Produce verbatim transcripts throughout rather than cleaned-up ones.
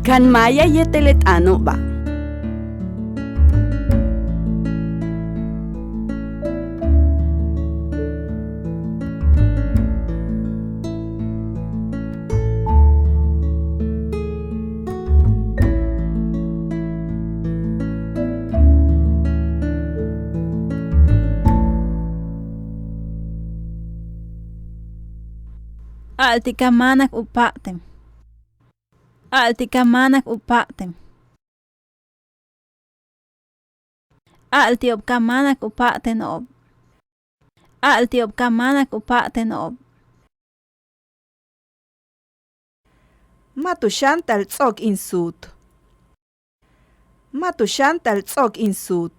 Kan maaya yéetel le t'aano'oba'. A'al ti' ka máanak u pa'aten. A'al ti' ka máanak u pa'aten. A'al ti'ob ka máanak u pa'ateno'ob. A'al ti'ob ka máanak u pa'ateno'ob. Ma' tu xáantal ts'o'ok in suut. Ma' tu xáantal ts'o'ok in suut.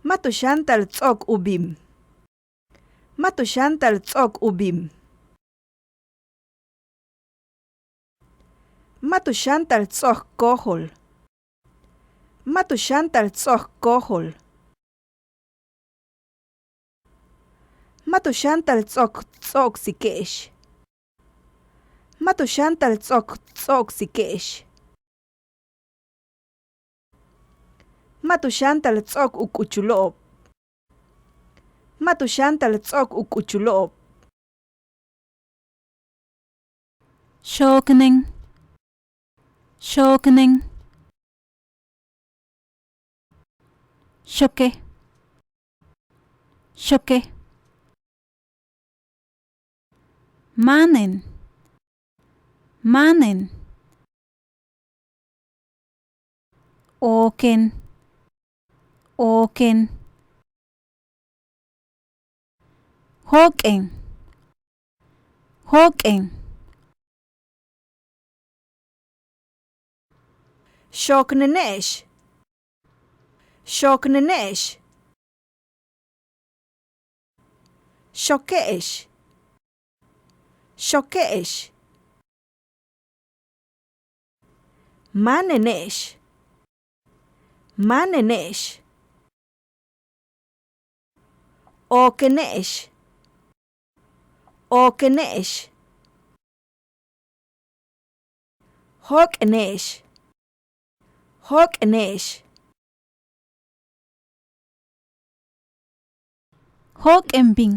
Ma' tu xáantal ts'o'ok u bin. Ma' tu xáantal ts'o'ok u bin. Ma' tu xáantal ts'o'ok kóojol. Ma' tu xáantal ts'o'ok kóojol. Ma' tu xáantal ts'o'ok ts'o'oksike'ex. Ma' tu xáantal ts'o'ok ts'o'oksike'ex. Ma' tu xáantal ts'o'ok u k'uchulo'ob. Ma' tu xáantal ts'o'ok u k'uchulo'ob. Xooknen. Xooknen. Xoke. Xoke. Máanen. Máanen. Ooken. Ooken. Jóok'en. Jóok'en. Xooknene'ex. Xooknene'ex. Xoke'ex. Xoke'ex. Máanene'ex. Máanene'ex. Ookene'ex. Ookene'ex. Jóok'ene'ex. Jóok'ene'ex. Jóok'en bin.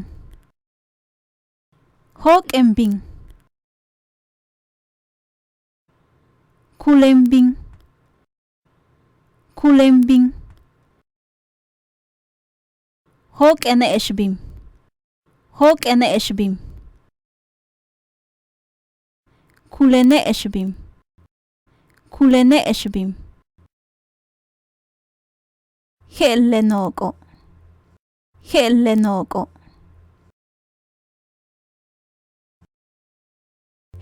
Jóok'en bin. Kulen bin. Kulen bin. Jóok'ene'ex bin. Jóok'ene'ex bin. Kulene'ex bin. Kulene'ex bin. Je'el le nook'o'. Je'el le nook'o'.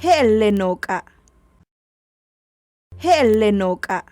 Je'el le nook'a'. Je'el le nook'a'.